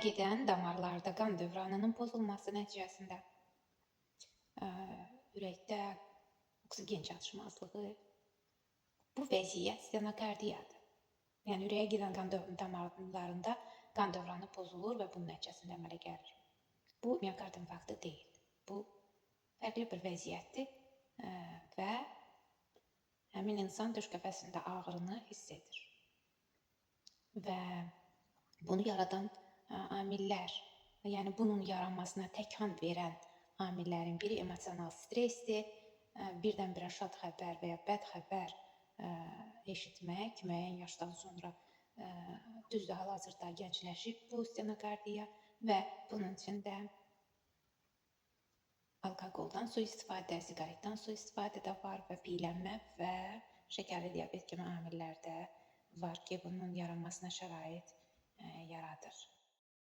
gedən damarlarda qan dövranının pozulması nəticəsində ürəkdə oksigen çatışmazlığı, bu vəziyyət stenokardiyadır. Yəni ürəyə gedən qan damarlarında qan dövranı pozulur və bunun nəticəsində əmələ gəlir. Bu miokard infarktı deyil. Bu fərqli bir vəziyyətdir və həmin insan döş qəfəsində ağrını hiss edir. Və bunu yaradan amillər, yəni bunun yaranmasına təkan verən amillərin biri emosional stressdir. Birdən-birə şad xəbər və ya bəd xəbər eşitmək müəyyən yaşdan sonra, düzdür, hal-hazırda gəncləşib bu stenokardiya və bunun üçün də alkoqoldan sui-istifadə, siqaretdən sui-istifadə də var və piylənmə və şəkərli diabet kimi amillər də var ki, bunun yaranmasına şərait yaradır.